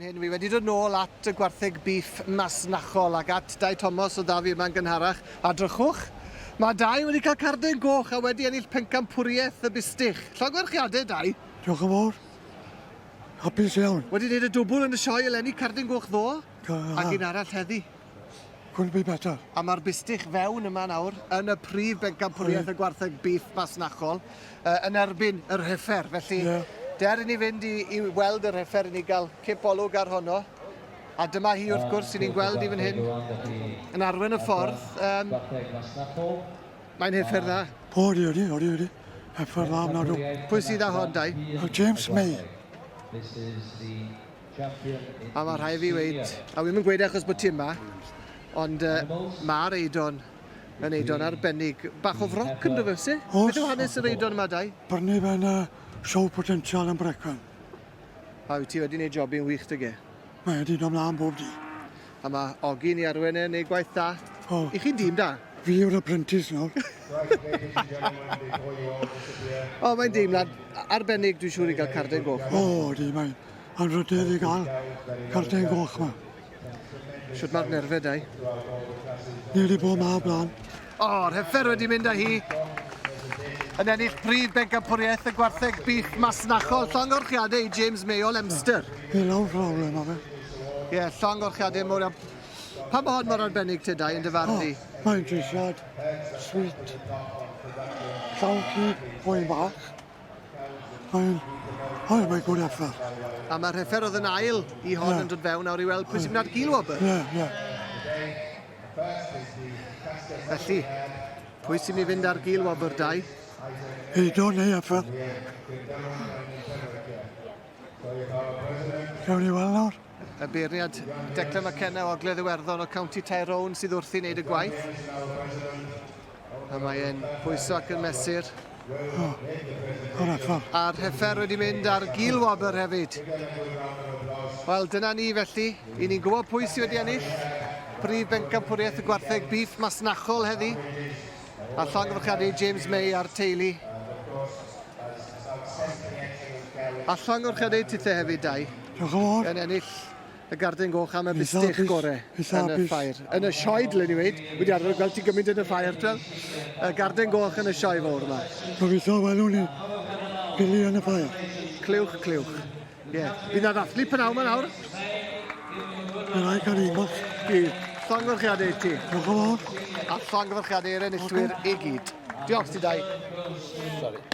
hyn, wi wedi dod nôl at y gwartheg bîff masnachol ac at Dai Thomas o dda fi yma'n gynharach. A drychwch, mae Dai wedi cael carden goch a wedi ennill pencampwriaeth y bustych. Llongyfarchiadau, Dai. Diolch yn fawr. Hapus iawn. Wedi gwneud y dwbl yn y sioe eleni, cardyn goch ddo, ac un arall heddi. Couldn't be better. A mae'r bustych fewn yma nawr yn y prif bencampwriaeth y gwartheg bîff masnachol uh, yn erbyn yr heffer. Felly, yeah. der i ni fynd i, i weld yr heffer i ni gael cip olwg ar honno. A dyma hi wrth gwrs i ni'n gweld i fan hyn yn arwen y ffordd. Um, mae'n heffer dda. O, odi, odi, odi, odi. Heffer dda, ofnadw. Pwy sydd â hon, Dai? James May. A mae rhaid fi weud, a wi'm yn gweud e achos bod ti yma, ond uh, mae'r Eidon yn Eidon arbennig. Bach o froc yn dod fe, Beth yw hanes yr Eidon yma, Dai? Brynu fe'n uh, show potential yn Brecon. A wyt ti wedi gwneud job i'n wych dy ge? Mae wedi dod mlaen bob dydd. A mae Ogi'n i arwen e, neu gwaith da. O. I chi'n dîm da? Fi yw'r apprentice nawr. o, mae'n deimlad arbennig, dwi'n siŵr, i gael carden goch. O, di, mae'n anrhydedd i gael carden goch ma. Shwt mae'r nerfau, Dai? Ni wedi bod ma blaen. O, yr heffer wedi mynd â hi. Yn ennill prif bencampwriaeth y gwartheg bîff masnachol. Llongyfarchiadau i James May o Lemster. Ie, lawr fawr le ma fe. Ie, llongyfarchiadau mawr iawn. Pam bod hon mor arbennig te, Dai, yn dy farn di? Mae'n drisiad, sweet, llawn cig, oen bach. Mae'n... O, mae'n good effort. A mae'r heffer oedd yn ail i hon yeah. yn dod fewn nawr i weld pwy sy'n mynd ar gil wobr. Ie, ie. Felly, pwy sy'n mynd i fynd ar gil wobr, Dai? Eido neu heffer. Gawn ni weld nawr. Y beirniad Declan McKenna o Ogledd Iwerddon o County Tyrone sydd wrthi'n neud y gwaith. A mae e'n pwyso ac yn mesur. O, o'r heffer. A'r heffer wedi mynd ar gil wobr hefyd. Wel, dyna ni felly. I ni'n gwybod pwy sydd wedi ennill prif bencampwriaeth y gwartheg bîff masnachol heddi. A llongyfarchiadau James May a'r teulu. A llongyfarchiadau tithe hefyd, Dai. Diolch yn fawr. Yn ennill y Garden Goch am y bustych gore yn y ffair. Yn y sioe, dylen ni weud. Wedi arfer gweld ti gymaint yn y ffair, twel. Y Garden Goch yn y sioe fawr yma. Gobeithio welwn ni Billy yn y ffair. Clywch, clywch. Ie. Yeah. Bydd na ddathlu pynawn yma nawr. Mae'n rhaid cael un bach. Bydd. Llongyfarchiadau i ti. Diolch yn fawr. A llongyfarchiadau i'r enillwyr i gyd. Diolch ti, Dai. Sorry.